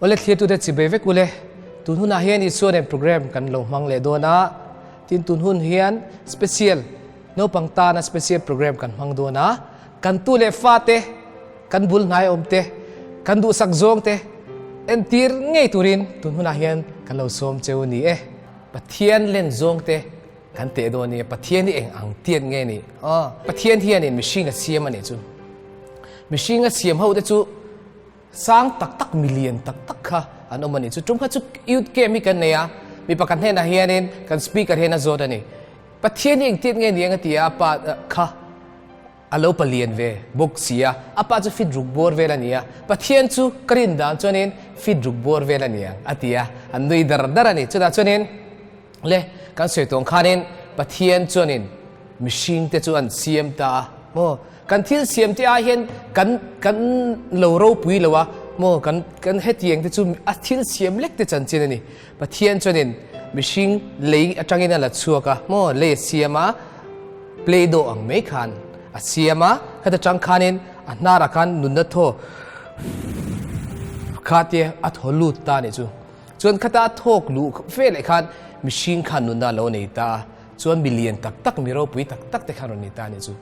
Awle thlirtute chibei vek ule, tun hunah hian Isua nen program kan lo hmang leh dawn a, tin tun hun hian special naupang tana special program kan hmang dawn a, kan tu leh fate, kan bul hnai awm te, kan duhsak zawng te entir ngei turin tun hunah hian kan lo sawm cheu a ni e. Pathian len zawng te kan teh dawn a ni e, Pathian hi eng ang tiat nge ni? Aw, Pathian hianin mihring a siam a nih chu. Mihring a siam ho te chu Sang tak tak, milian tak tak kha an awm a ni. Chu tum kha chu youth camp hi kan nei a, mi pakhat hnenah hianin kan speaker hian a zawt a ni. Pathian hi engtiat nge ni ang a ti a, a pa kha a lo palian ve bawk si a, a pa chu fit ruk bawr vel a ni a, Pathian chu ka rin dan chuanin fit ruk bawr vel a ni ang a ti a, an nui dar dar a ni. Chutah chuanin le kan sawi tawng khanin Pathian chuanin mihring te chu an siam ta a maw? Kan thil siam te ah hian kan kan lo ropui lo a maw kan kan hetiang te chu a thil siam lek te chanchin a ni. Pathian chuanin mihring lei atangin a la chhuak a maw lei a siam a play doh ang mai khan a siam a khata tang khanin a hnarah khan nunna thaw kha te a thaw lut ta a nih chu. Chuan khata a thawk luh veleh khan mihring khan nunna a lo nei ta a chuan milian tak tak mi ropui tak tak te khan rawn nei ta a nih chu.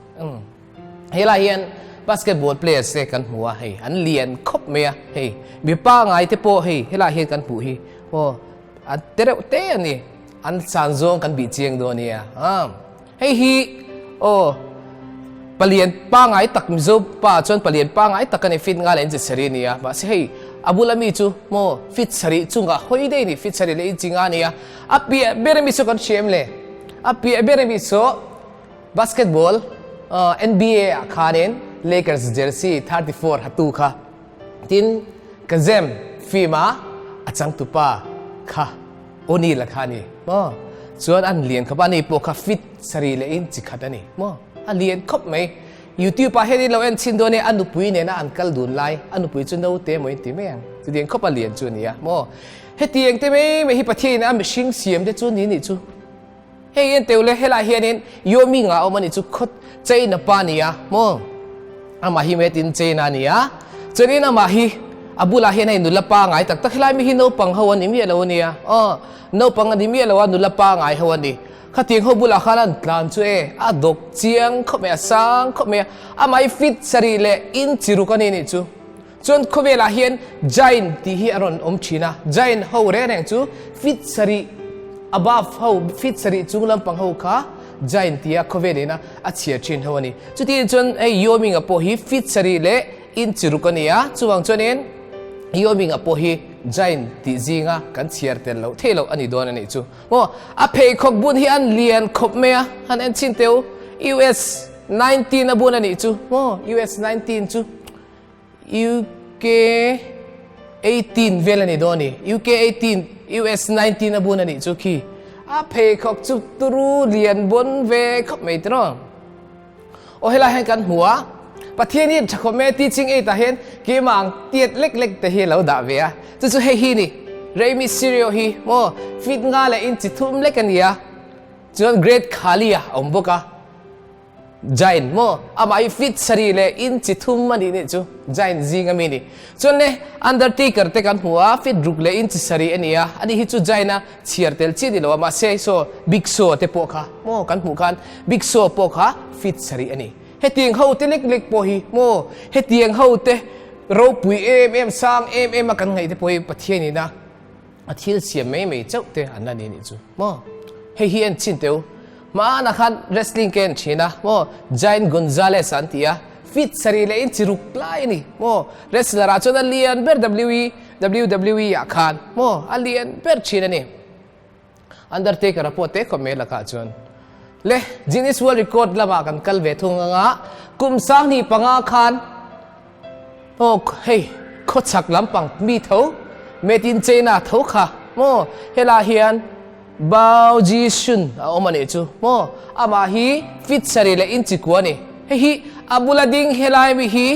Helai hian basketball players te kan hmu a hei an lian khawp mai a hei mi pangai te pawh hei helai hian kan hmuh hi aw an te reuh te a ni an san zawng kan bih chiang dawn a nia hei hi aw palian pangai tak mizo pa chuan palian pangai tak a ni fit ngai leh inchi sarih a ni a mahse hei a bula mi chu maw fit sarih chungah hawi daih a ni fit sarih leh inchi nga a ni a a piah ber ami saw kan hria em le a piah ber ami saw Basketball NBA ah khanin Lakers jersey 34 hatu kha tin Kazem film ah a changtupa kha O'Neal a kha a ni maw chuan an lian khawp a ani pawh kha fit sarih leh in chi khat a ni maw a lian khawp mai YouTube ah hian in lo en chhin dawn e a nupui nena an kal dun lai a nupui chu naute emaw in ti mai ang chutiang khawp a lian chu a ni a maw hetiang te mai mai hi Pathian in a mihring siam te chu ni nih chu. Hei en teu le helai hianin Yomi nga awm ani chu khawt China pa ni a maw amah hi made in China ni a chuanin amah hi a bulah hian hei nula pa ngai tak tak helai mi hi naupang ho ani miah lo ania aw naupang ani miah lo a nula pa ngai ho ani khatiang ho bulah khan an tlan chu e a dawk chiang khawp mai a sang khawp mai a amah hi fit sarih leh inch ruk ani nih chu chuan khawvelah hian giant tih hi a rawn awm thin a giant ho reng reng chu fit sarih above ho fit sarih chung lampang ho kha giant tia khawvel ina a chhiar thin ho a ni chuti chuan hei Yoming-a pawh hi fit sarih leh inch ruk a ni a chuvang chuanin Yoming-a pawh hi giant tih zinga kan chhiar tel loh theih loh a ni dawn a nih chu maw a pheikhawk bun hi an lian khawp mai a han en chhin teu US 19 a bun a nih chu maw US 19 chu UK 18 vel a ni dawn a ni. UK 18, US 19 a bun a nih chu khi. A pheikhawk chu turu lian bawn ve khawp mai tiraw. Aw helai hian kan hmu a, Pathian hian tha khawp mai a teaching aid ah hian keimah ang tiat lek lek te hi a lo dah ve a. Chu chu hei hi ni, Rey Mysterio hi maw feet nga leh inch thum lek a ni a, chuan Great Khali a awm bawk a. Giant maw? Amah hi feet sarih leh inch thum a nih nih chu Giant zing ami ni. Chuan le Undertaker te kan hmu a, feet ruk leh inch sarih a ni a, ani hi chu Giant a chhiar tel chiah ni lo a, mahse saw Big Show te pawh kha maw kan hmuh khan Big Show pawh kha feet sarih a ni. Hetiang ho te lek lek pawh hi maw hetiang ho te ropui em em sang em em a kan ngaih te pawh hi Pathian in a A thil siam mai mai chauh te an la ni nih chu maw. Hei hi en chin teu. Hmanah khan wrestling ke en thin a maw. Giant Gonzalez an ti a. Fit sarih leh in chi ruk lai a ni maw. Wrestler ah chuan a lian ber WWE WWE ah khan maw a lian ber thin a ni. Undertaker a pawh te khawp mai lakah chuan. Le Guinness World Record lamah kan kal ve thung anga kum 2005 khan Aw hei khawchhak lampang mi tho made in China tho kha maw helai hian Bao Ji Shun a awm a nih chu maw amah hi fit sarih leh inchi kua a ni hei hi a bula ding helai mi hi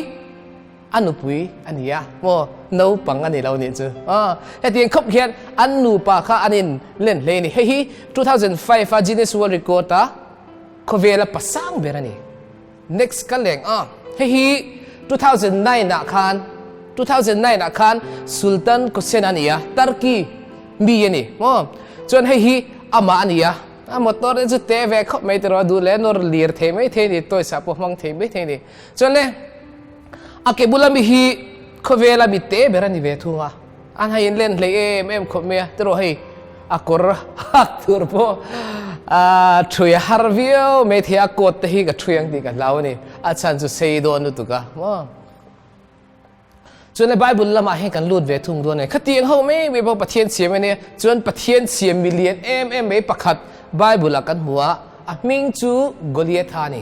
a nupui a ni a maw naupang a ni lo nih chu aw hetiang khawp hian an nupa kha an in len hle a ni hei hi 2005 a Guinness World Record a khawvela pasang ber a ni. Next ka leng a, hei hi 2009 ah khan 2009 ah khan Sultan Kosen a ni a, Turkey mi a ni maw? Chuan hei hi amah a ni a, a motor te chu te ve khawp mai tiraw, duh leh nawr lir thei mai thei a ni, toys ah pawh hmang thei mai thei a ni. Chuan le a ke bula mi hi khawvela mi te ber a ni ve thung a, an ha inlen hlei em em khawp mai a, tiraw hei a kawr hak tur pawh a thui a har viau mai thei a, coat te hi ka thui ang tih ka hlau a ni, a chhan chu sei dawn lutuk a maw. Chuan le Bible lamah hian kan lut ve thung dawn e. Khatiang ho mai mai pawh Pathian siam a nia. Chuan Pathian siam mi lian em em mai pakhat Bible ah kan hmu a, a hming chu Goliatha a ni.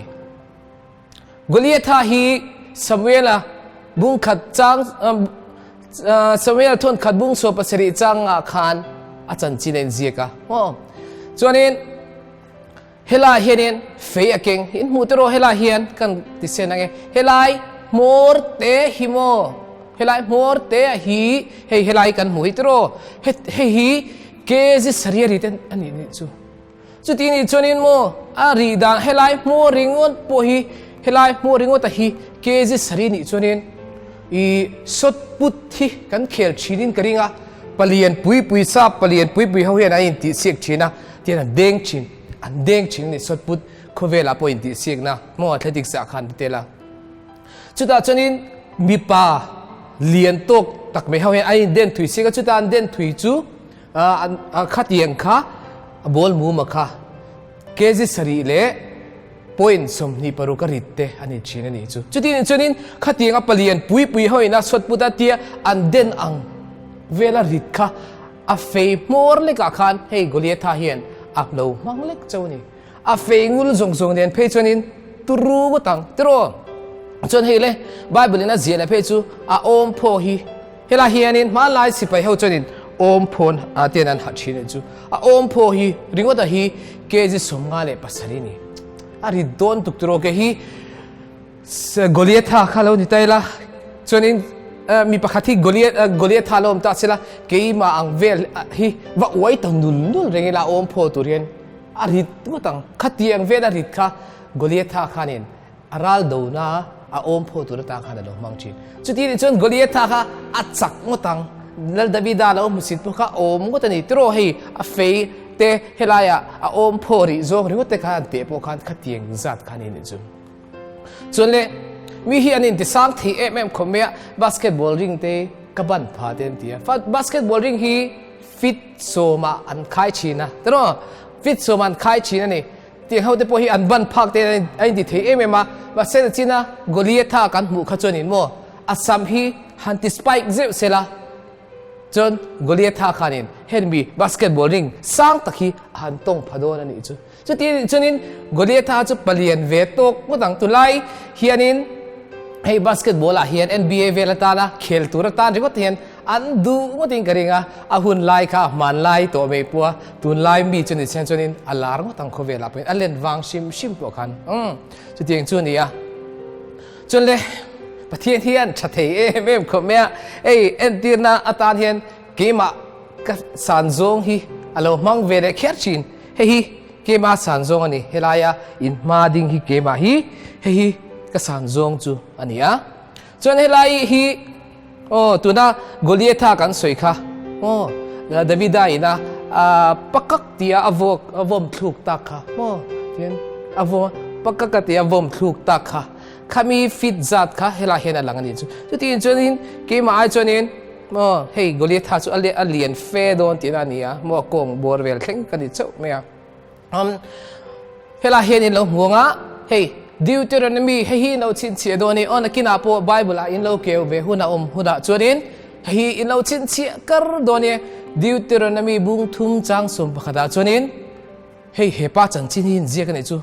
Goliatha hi Samuela bung khat chang Samuel thawn khat bung suah pasarih changah khan a chanchin a inziak a. Chuanin Helai hianin fei a keng, in hmuh te rawh helai hian kan ti sen ang e, helai hmawr te hi maw, helai hmawr te a hi hei helai kan hmuh hi te rawh, hei hi kg sarih a ri te a nih nih chu. Chuti nih chuanin maw a ri dan helai hmawr ringawt pawh hi helai hmawr ringawt a hi kg sarih nih chuanin i shot put hi kan khel thinin ka ring a, palian pui pui sap palian pui pui ho hian an intihsiak thin a. Tian an deng thin, an deng thin a ni. Sawtput khawvelah pawh intihsiakna hmawng athletics ah khan ti tel a. Chutah chuanin mipa lian tawk tak mai ho hian an inden thui siak a, chutah an den thui chu khatiang kha a ball muma kha kg sarih leh point 26 a rit te a ni thin a nih chu. Chuti nih chuanin khatiang a palian pui pui ho ina sawtput a tia an den ang vela rit kha A fei hmawr lekah khan hei Goliatha hian a lo hmang lek chauh a ni. A fei ngul zawng zawng nen phei chuanin turu ngawt ang tiraw? Chuan hei le Bible in a ziah leh phei chu a awm phaw hi helai hianin hmanlai sipai ho chuanin awm phawn a ten an ha thin a chu. A awm phaw hi ringawta hi kg 57 a ni. A rit dawn tuk tiraw ke hi Goliatha kha lo ni ta ila, chuanin mi pakhat hi Goliatha lo awm ta sela, keimah ang vel hi va uai ta nul nul reng ila awm phaw tur hian a rit ngawt ang. Khatiang vel a rit kha Goliatha khanin a ral dona a awm phaw tur atan khan a lo hmang thin. Chuti nih chuan Goliatha kha a chak ngawt ang. Lal Davida lo hmusit pawh kha awm ngawt a ni. Tiraw hei a fei te helaiah a awm phaw rih zawng ringawt te khan an teh pawh khan khatiang zat kha a ni chu. Chuan le, mi hi an intisang thei em em khawp mai a, basketball ring te ka ban pha te an ti a. Basketball ring hi fit sawmah an khai thin a, tiraw? Fit sawmah an khai thin a ni. Tiang ho te pawh hi an ban phak te a inti thei em em a, mahse nachina Goliatha kan hmuh kha chuanin maw, a sam hi han ti spike zeuh sela, Chuan Goliatha khanin hemi basketball ring sang tak hi a han tawng pha dawn a nih chu. Chuti nih chuanin Goliatha chu palian ve tawk ngawt ang. Tunlai hianin hei basketball ah hian NBA vel atana khel tur atan ringawt hian an duh ngawtin ka ring a, a hun lai kha a hman lai tawh mai pawh a, tunlai mi chu ni chian chuanin a lar ngawt ang khawvelah pawhin a len vang hrim hrim pawh khan umm chutiang chu a ni a. Chuan le, Pathian hian tha thei em em khawp mai a, hei entirna atan hian keimah ka san zawng hi a lo hmang ve leh kher thin. Hei hi keimah san zawng a ni, helaia in hma ding hi keimah hi, hei hi ka san zawng chu a ni a. Chuan helai hi aw tuna Goliatha kan sawi kha aw Davida ina pakak tia a vawk a vawm thluk tak kha maw tian a vawm pakak a tia vawm thluk tak kha Khami fit zat kha helai hian a lang a nih chu. Chutiang chuanin keimah ai chuanin maw hei Goliatha chu a lian fe dawn tihna a ni a, maw a kawng bawr vel thleng ka ni chauh mai a. Um, helai hian in lo hmu ang a, hei Deuteronomy hei hi in lo chhinchhiah dawn a ni. Aw nakinah pawh Bible ah in lo keu ve hunah awm hunah chuanin hei hi in lo chhinchhiah kar dawn a ni. Deuteronomy bung thum chang 11 ah chuanin hei hepa chanchin hi inziak a nih chu.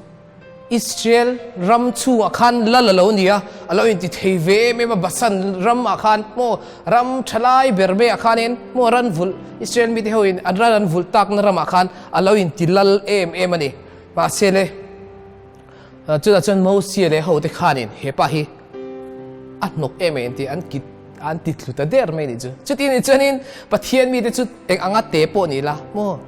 Israel ram chhungah khan lal a lo ni a, a lo inti thei ve em em a, Basan ramah khan maw ram tha lai ber maiah khanin maw ran vulh Israel mite hoin an ran an vulh takna ramah khan a lo inti lal em em a ni. Mahse le, chutah chuan Mosia leh hote khanin he pa hi a hnawk em em tih an kit an ti thlu ta der mai a nih chu. Chuti nih chuanin Pathian mite chu eng anga te pawh ni la maw?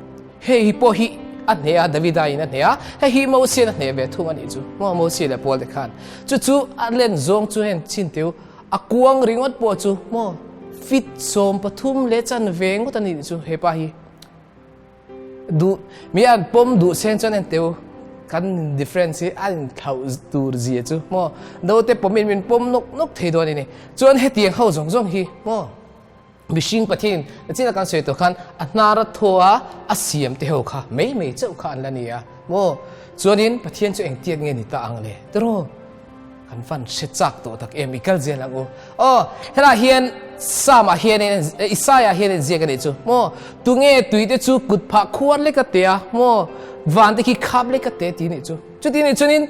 Hei hi pawh hi a hneh a, Davida in a hneh a, hei hi Mosian a hneh ve thung a nih chu, maw Mosia leh Paul te khan. Chu chu a len zawng chu heng chin teu A kuang ringawt pawh chu maw fit 13 leh chanve ngawt a nih chu hepa hi. Duh mi an pawm duh sen chuan en teu kan difference hi a inthlauh tur zia chu maw naute pawmin min pawm nawk nawk thei dawn a ni. Chuan hetiang ho zawng zawng hi maw mihring Pathian chin a kan sawi tawh khan a hnar a thaw a a siam te ho kha mai mai chauh kha an la ni a maw chuanin Pathian chu engtiat nge ni ta ang le tiraw? Kan van hre chak tawh tak em i kal zel ang u. Aw, helaiah hian Psalm ah hianin Isaiah hianin ziak a nih chu maw tunge tuite chu kut phah khuar lek a te a maw van te khi khap lek a te ti nih chu. Chuti nih chuanin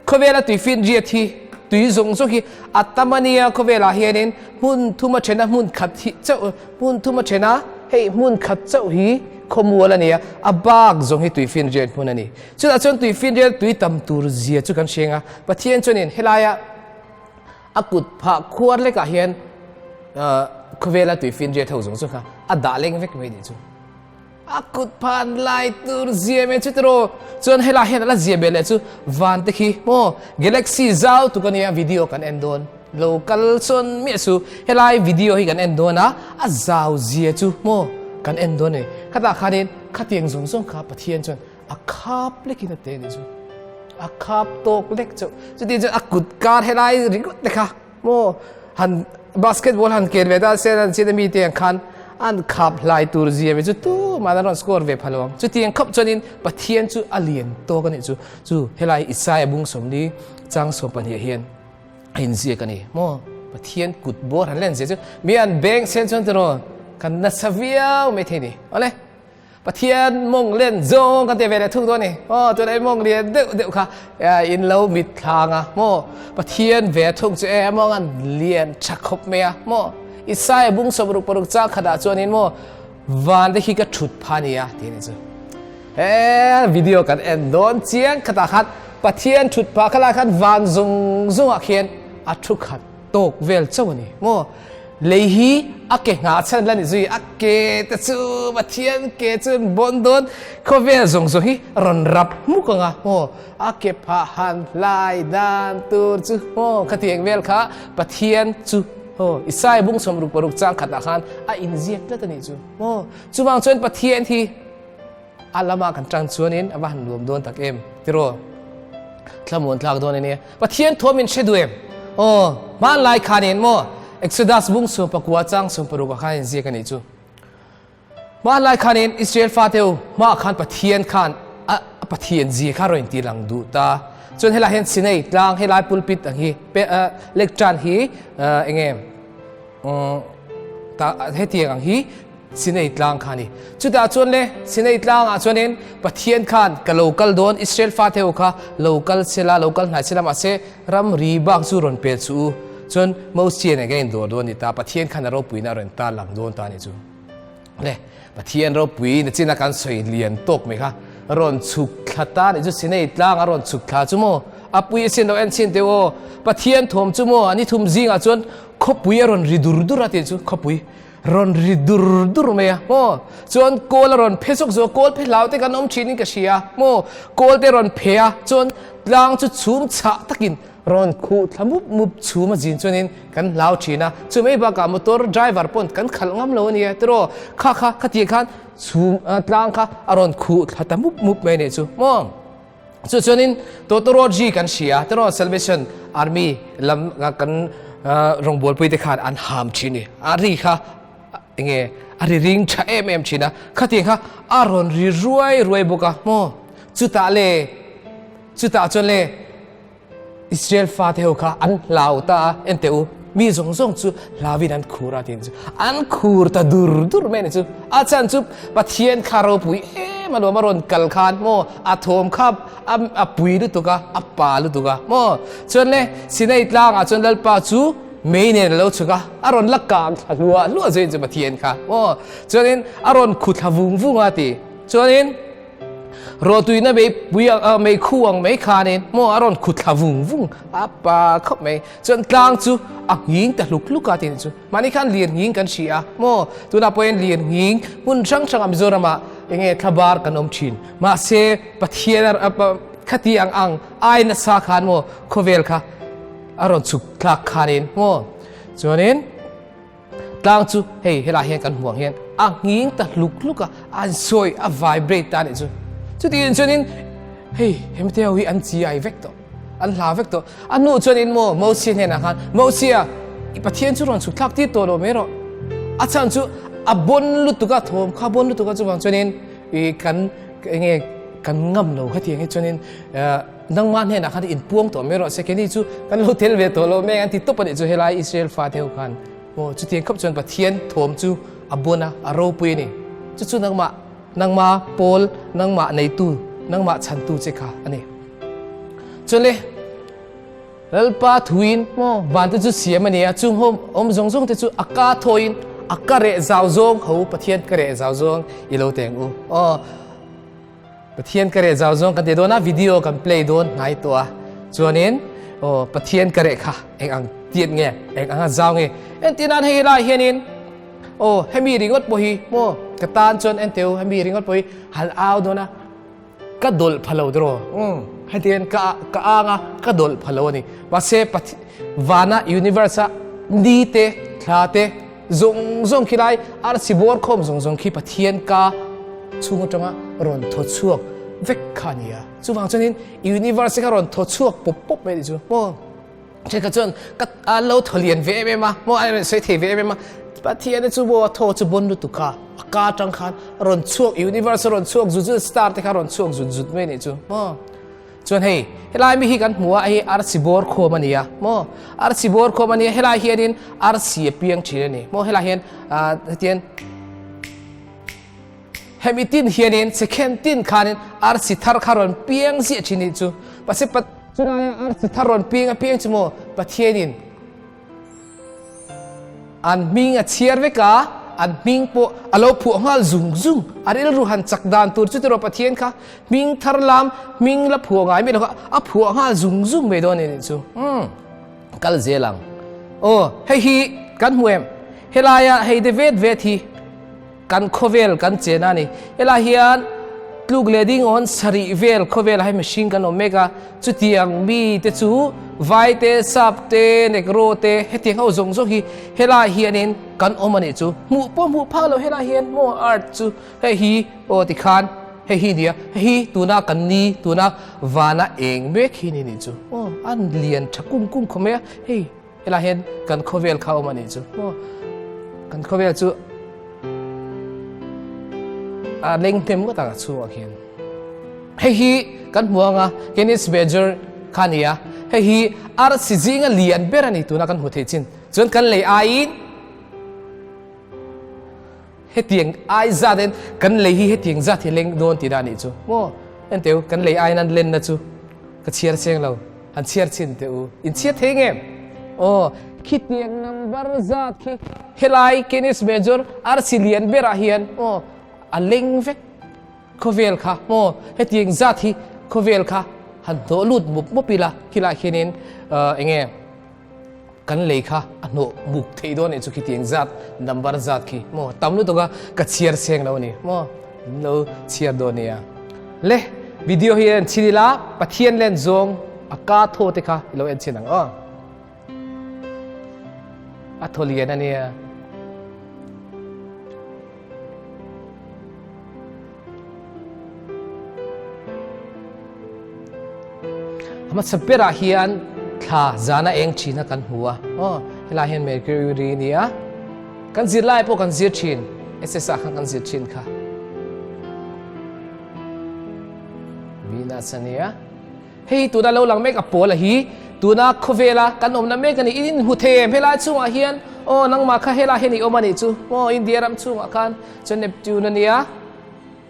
khawvela tui finriat hi tui zawng zawng hi a tam a nia khawvelah hianin hmun thum a then a hmun khat hi chauh hmun thum a then a hei hmun khat chauh hi khawmual a nia a bak zawng hi tui finriat hmun a ni. Chutah chuan tui finrial tui tam tur zia chu kan hriang a, Pathian chuanin helaia a kut phah khuar lekah hian khawvela tui finrial ho zawng zawng kha a dah leng vek mai nih chu. A kut phah an lai tur zia mai chu tiraw chuan helai hian a la zia ber leh chu van te khi maw galaxy zau tuk a nia video kan en dawn lo kal chuan miah chu helai video hi kan en dawn a a zau zia chu maw kan en dawn a ni. Khatah khanin khatiang zawng zawng kha Pathian chuan A khap lekin a te nih chu. A khap tawk lek chauh. Chuti chuan a kut kar helai ringawt te kha maw han basketball han ken ve ta se an chin a mi te ang khan an khap hlai tur zia ve chu tumah an rawn score ve pha lo ang. Chutiang khawp chuanin Pathian chu a lian tawk a nih chu. Chu helai Isaiah bung 40 chang 12 hian a inziak a ni maw. Pathian kut bawr han len zia chu mi an beng sen chuan tiraw kan nasa viau mai thei ni. Awle. Pathian mawng len zawng kan ti ve leh thung dawn a ni. Aw, tunah i mawng lian deuh deuh kha in lo mit thlang a maw? Pathian ve thung chu e mawng an lian tha khawp mai a maw? Isaiah bung 66 chang khatah chuanin maw van te khi ka thut pha nia ti a ni chu. He video kan en dawn chiang khatah khan Pathian thut pha khalai khan van zung zungah khian a thu khat tawk vel chauh a ni maw? Lei hi a ke nghah chhan la ni zui, a ke te chu Pathian ke chu an bawn dawn, khawvel zawng zawng hi rawn rap hmuk ang a, maw a ke phah han hlai dan tur chu maw khatiang vel kha Pathian chu maw Isaiah bung 66 chang khatah khan a inziak tlat a nih chu maw chuvang chuan Pathian hi A lama kan ṭang chuanin a va han nuam dawn tak em tiraw? Thlamuan tlak dawn a nia. Pathian thuam min hre duh em? Aw, hmanlai khanin maw Exodus bung 19 chang 16 ah khan inziak a nih chu. Hmanlai khanin Israel fate u hmaah khan Pathian khan a Pathian zia kha rawn inti lang duh ta. Chuan helai hian Sinai tlang helai pulpit ang hi lectern hi enge hetiang ang hi Sinai tlang kha a ni. Chutah chuan le, Sinai tlangah chuanin Pathian khan ka lo kal dawn, Israel fate ho kha lo kal sela, lo kal hnai sela, mahse ramri bak chu rawn pel suh u. Chuan Mosia nen kan indawr dawn a ni ta, Pathian khan a ropuina a rawn tar lang dawn ta a ni chu. Le, Pathian ropui nachina kan sawi lian tawk mai kha rawn chhuk thla ta a ni chu, Sinai tlang a rawn chhuk thla chu maw? A pui asin lo en chhin teh aw, Pathian thawm chu maw? A ni thum zingah chuan khawpui a rawn ri dur dur a tih chu, khawpui. Rawn ri dur dur mai a maw? Chuan kawl a rawn phe zawk zawk a, kawl phe hlau te kan awm thin in ka hria maw? Kawl te rawn phe a, chuan tlang chu chhum chhah takin rawn khuh thla mup mup chhum a zin chuanin kan hlau thin a, chu mai bakah motor driver pawn kan khalh ngam lo a nia tiraw? Kha kha khatiang khan chhum tlang kha a rawn khuh thla ta mup mup mai a nih chu maw? Chu chuanin Totoroji kan hria tiraw Salvation Army lam kan rawngbawlpui te khan an ham thin ni. A ri kha enge a ri ring tha em em thin a. Khatiang kha a rawn ri ruai ruai bawk a maw. Chutah le chutah chuan le Israel fate ho kha an hlau ta a, en teh u, mi zawng zawng chu hlauin an khur a tiin chu an khur ta dur dur mai a ni chu. A chhan chu Pathian kha ropui em a lawm a rawn kal khan maw a thawm kha a pui lutuk a, a pa lutuk a maw. Chuan le Sinai tlangah chuan Lalpa chu mei nen a lo chhuk a, a rawn la kang thla hluah hluah zuiin chu Pathian kha maw. Chuanin a rawn khu thla vung vung a ti. Chuanin. Rawhtuina meipui ang meikhu ang mai khanin maw a rawn khu thla vung vung a pa khawp mai. Chuan tlang chu a nghing ta hluk hluk a tih chu. Mahni khan lir nghing kan hria a maw tunah pawhin lir nghing hmun hrang hrangah Mizoramah enge thlabar kan awm thin. Mahse Pathian khati ang ang ai nasa khan maw khawvel kha a rawn chhuk thlak khanin maw. Chuanin tlang chu hei helai hian kan hmuh ang hian a nghing ta hluk hluk a, a insawi a vibrate ta a nih chu. Chutiang chuanin hei hemte ho hi an chi ai vek tawh, an hla vek tawh. A hnu chuanin maw Mosia hnenah khan, Mosia, i Pathian chu rawn chhuk thlak tir tawh lo mai rawh. A chhan chu a bawn lutuk a, thawm kha a bawn lutuk a, chuvang chuanin i kan enge kan ngam lo hetiang hi chuanin nangmah hnenah khan inpuang tawh mai rawh se, keini chu kan lo tel ve tawh lo mai ang an ti tawp a nih chu helai Israel fate ho khan. Maw chutiang khawp chuan Pathian thawm chu a bawn a, a ropui a ni. Chu chu nangmah, nangma pawl, nangmah neitu, nangmah chhantu che kha a ni. Chuan le, Lalpa thuin maw van te chu siam a ni a, chung ho awm zawng zawng te chu a ka thawiin a ka reh zau zawng ho Pathian ka reh zau zawng i lo teng u. Aw, Pathian ka reh zau zawng kan ti dawn a, video kan play dawn hnai tawh a. Chuanin aw Pathian ka reh kha eng ang tiat nge, eng anga zau nge. Entirnan hei helai hianin aw hemi ringawt pawh hi maw ka tan chuan enteu hemi ringawt pawh hi han au dawn a. Ka dawlh pha lo tiraw? Umm, hetiang ka ka ang a, ka dawlh pha lo a ni. Mahse, Pathi vana universe a ni te, thla te, zawng zawng khi lai arsi bawr khawm zawng zawng khi Pathian ka chhung atanga rawn thaw chhuak vek kha a ni a. Chuvang chuanin universe kha rawn thaw chhuak pawp pawp mai a nih chu maw? Thenkhat chuan ka a lo thaw lian ve em em a, maw a rawn sawi thei ve em em a, Pathian chu maw a thaw chu bawn lutuk a, a ka atang khan a rawn chhuak universe a rawn chhuak zut zut star te kha a rawn chhuak zut zut mai a nih chu maw. Chuan hei helai mi hi kan hmu a, hei arsi bawr khawm a ni a maw, arsi bawr khawm a ni a, helai hianin arsi a piang thin a ni maw, helai hian ah hetian Hemi tin hianin second tin khanin arsi thar kha rawn piang ziah thin nih chu. Mahse chulaia arsi thar rawn piang a piang chu maw Pathianin an hming a chhiar vek a, an hming pawh a lo phuah nghal zung zung. A rilru han chak dan tur chu tiraw Pathian kha hming thar lam hming la phuah ngai mai lo kha a phuah nghal zung zung mai dawn a nih chu. Umm kal zel ang. Aw hei hi kan hmu em? Helaia hei de vet vet hi. Kan khawvel kan chen a ni. Helai hian tluk leh ding awn sarih vel khawvelah hian mihring kan awm mek a, chutiang mite chu vai te, sap te, negro te hetiang ho zawng zawng hi helai hianin kan awm a nih chu. Hmuh pawh hmuh phak lo helai hian maw earth chu hei hi aw tikhan hei hi nia, hei hi tuna kan ni tuna vana eng mek hi ni nih chu. Aw a lian tha kum kum khawp mai a hei. Helai hian kan khawvel kha awm a nih chu maw? Kan khawvel chu a leng hnem ngawt ang a chhungah khian. Hei hi kan hmu anga Canis Major kha a ni a, hei hi arsi zinga lian ber a ni tuna kan hmu theih chin. Chuan kan lei aiin Hetiang ai zat in kan lei hi hetiang zat hi leng dawn tih dah nih chu maw? Enteu kan lei aiin an lenna chu ka chhiar chiang lo, han chhiar chhin teh u, in chhiar thei ngem? Aw, khitiang number zat khi helai Canis Major arsi lian berah hian aw a leng vek khawvel kha maw? Hetiang zat hi khawvel kha han hnawh lut mup mup ila khilai khianin eng nge? Kan lei kha a hnawh buk theih dawn nih chu khitiang zat number zat khi maw tam lutuk a ka chhiar seng lo a ni maw in lo chhiar dawn nia le video hi en chhin ila Pathian len zawng a ka thaw te kha i lo en chhin ang aw a thaw lian a nia. A hmasa berah hian thla zana eng thin a kan hmu a, aw helai hian Mercury a ni a, kan zir lai pawh kan zir thin, SS ah khan kan zir thin kha. Venus a ni a, hei tuna lo lang mek a pawl a hi tuna khawvela kan awmna mek a ni, in inhmu thei em helai chungah hian aw nangmah kha helai hian i awm a nih chu, aw India ram chungah khan chuan Neptune a ni a.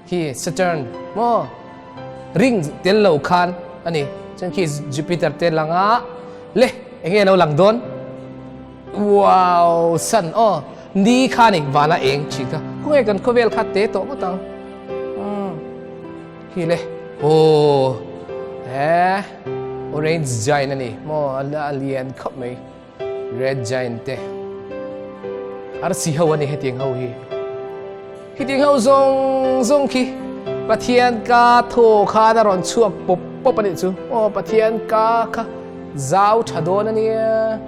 Khi Saturn maw ring tel lo khan a ni. Chuan khi Jupiter te lang a, le enge lo lang dawn? Wow, sun aw, ni kha ni vana eng thin kha. Khawnge kan khawvel kha te tawh ngawt ang. Umm, khi le, aw, eh, orange giant a ni maw, a lian khawp mai. Red Giant te arsi ho a ni hetiang ho hi. Hetiang ho zawng zawng khi Pathian ka thaw khan a rawn chhuak pawp pawp a nih chu. Aw Pathian ka kha zau tha dawn a nia.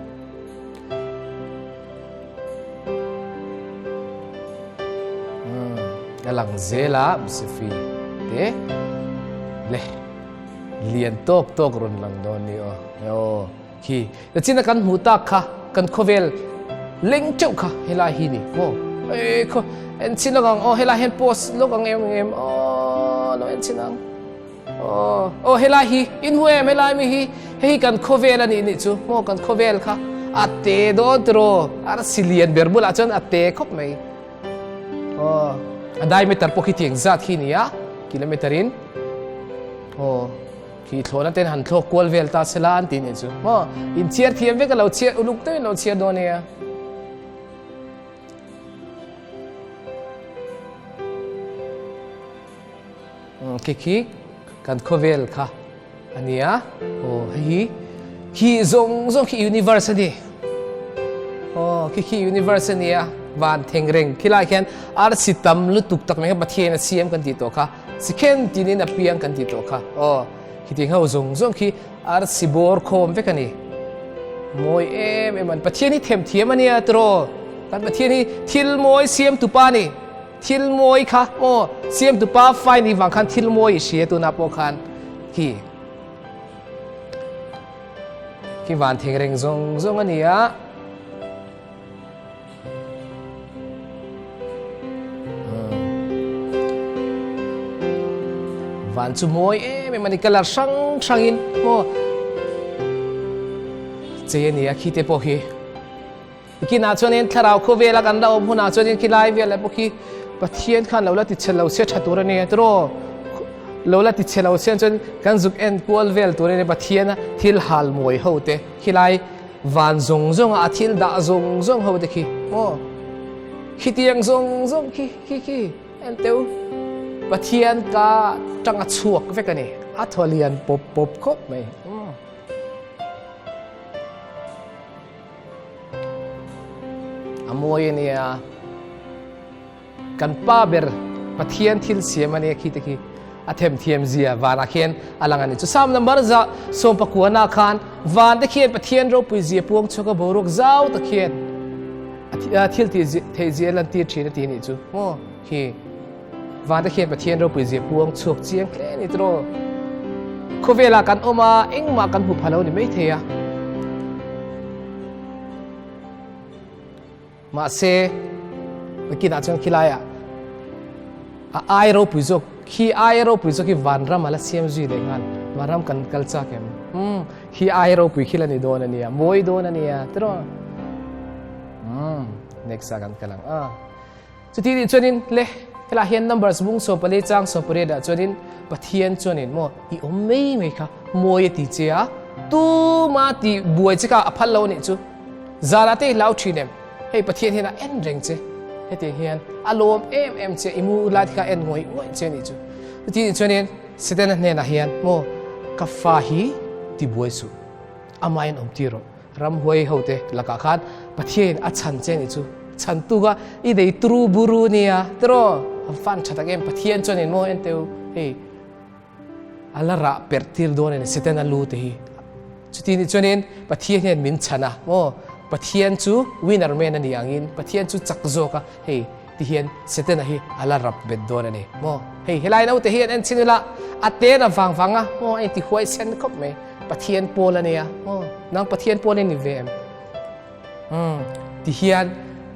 A lang zel a Msifi te le lian tawk tawk rawn lang dawn ni aw. Aw khi nachina kan hmuh tak kha kan khawvel leng teuh kha helai hi ni maw e khaw en chin lawk ang aw helai hian post lawk ang em em aw lo en chin ang aw aw helai hi in hmu em helai mi hi hei hi kan khawvel a nih nih chu maw kan khawvel kha a te dawn tiraw arsi lian ber bulah chuan a te khawp mai. Aw, a diameter pawh khi tiang zat khi nia, kilometer in. Aw, khi thlawhna ten han thlawk kual vel ta sela an ti nih chu. Maw, in chhiar thiam vek a lo chhiar uluk deuhin lo chhiar dawn nia. Khi khi kan khawvel kha a nia. Aw hei hi khi zawng zawng khi universe a ni. Aw khi khi universe a nia van theng reng khi lai khian arsi tam lutuk tak mai kha Pathian a siam kan tih tawh kha sikhen tinin a piang kan tih tawh kha. Aw khitiang ho zawng zawng khi arsi bawr khawm vek a ni. Mawi em em an Pathian hi themthiam a nia tiraw. Kan Pathian hi thil mawi siamtu pa a ni. Thil mawi kha aw siamtu pa fai ni vang khan thil mawi i hria tunah pawh khan khi khi van thing reng zawng zawng a ni a. Van chu mawi em em a ni colour hrang hrangin maw chei a ni a khi te pawh khi. Kinah chuanin thlarau khawvela kan la awm hunah chuanin khilai velah pawh khi Pathian khan lo la ti chhe lo se tha tur a ni tiraw? Lo la ti chhe lo se chuan kan zuk en kual vel tur a ni Pathiana thil hal mawi ho te khilai van zawng zawnga a thil dah zawng zawng ho te khi maw? Khitiang zawng zawng khi khi khi en teu Pathian ka tanga chhuak vek a ni a thaw lian pawp pawp khawp mai. A mawi a nia. Kan pa ber Pathian thil siam a nia khi te khi a themthiam zia vanah khian a lang a ni. Chu Psalm number za sawmpakuana khan van te khian Pathian ropui zia puang chhuak a boruak zau tak hian a thil tih theih zia lan tir thin a ti nih chu maw khi. Vante khian Pathian ropui zia puang chhuak chiang hle a ni tiraw? Khawvelah kan awm a, engmah kan hmu pha lo ni maithei a. Mahse, nakinah chuan khilaiah a ai ropui zawk, khi ai ropui zawk hi vanram a la siam zui leh nghal. Vanram kan kal chak em? Umm, khi ai ropui khi la ni dawn a nia, mawi dawn a nia tiraw? Umm, next ah kan kal ang a. Chuti nih chuanin le helaiah hian numbers bung 14 chang 18 ah chuanin Pathian chuanin maw i awm mai mai kha mawi a ti che a, tuma ti buai che kha a phal lo a nih chu. Zara te i hlau thin em? Hei Pathian hian a en reng che. Hetiang hian a lawm em em che, i mu lai te kha a en ngawih ngawih che a nih chu. Chuti nih chuanin Setana hnenah hian maw ka fa hi ti buai suh, amahin awm tir rawh. Ramhuai hote lakah khan Pathiain a chhan che nih chu chhantu kha i nei turu buru nia tiraw a fan tha tak em Pathian chuan in maw en teu hei a la rah perh tir dawn a ni Satan a lu te hi chuti nih chuanin Pathian hian min chhan a maw Pathian chu winner man a ni angin Pathian chu chak zawk a hei ti hian Setana hi a la rap bet dawn a ni maw? Hei helai naute hi an en chin ila a ten a vang vang a maw a inti huai sen khawp mai Pathian pawl a nia maw nang Pathian pawl i ni ve em? Umm ti hian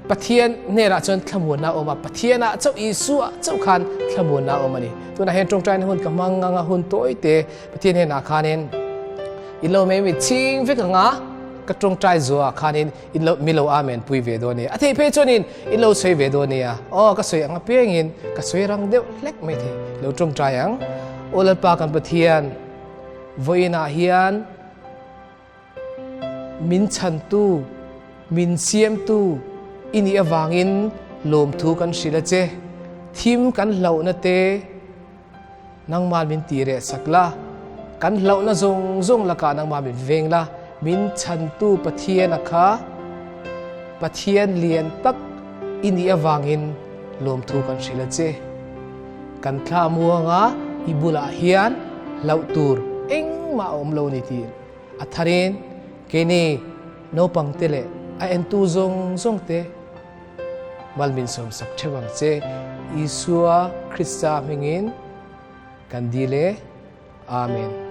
Pathian hnenah chuan thlamuanna a awm a Pathianah chauh Isua chauh khan thlamuanna a awm a ni tunah hian tawngtaina hun ka hmang anga hun tawi te Pathian hnenah khanin i lo mai mi ching vek anga ka tawngtai zuah khanin In lo, mi lo amen pui ve dawn nia. A theih phei chuanin in lo sawi ve dawn nia. Aw, ka sawi ang apiangin ka sawi rang deuh hlek mai thei. Lo tawngtai ang. Aw Lalpa kan Pathian, vawiinah hian min chhantu, min siamtu i nih avangin lawmthu kan hrilh a che. Thim kan hlauhna te, Nangmah min ti reh sak la, kan hlauhna zawng zawng lakah nangmah min veng la, min chhantu Pathiana kha Pathian lian tak i nih avangin lawmthu kan hrilh a che. Kan thla muanga i bulah hian hlauh tur engmah a awm lo ni tih a tharin keini naupangte leh a entu zawng zawngte, Mal min sawmsak theuh ang che. Isua Krista hmingin kan dil e. Amen.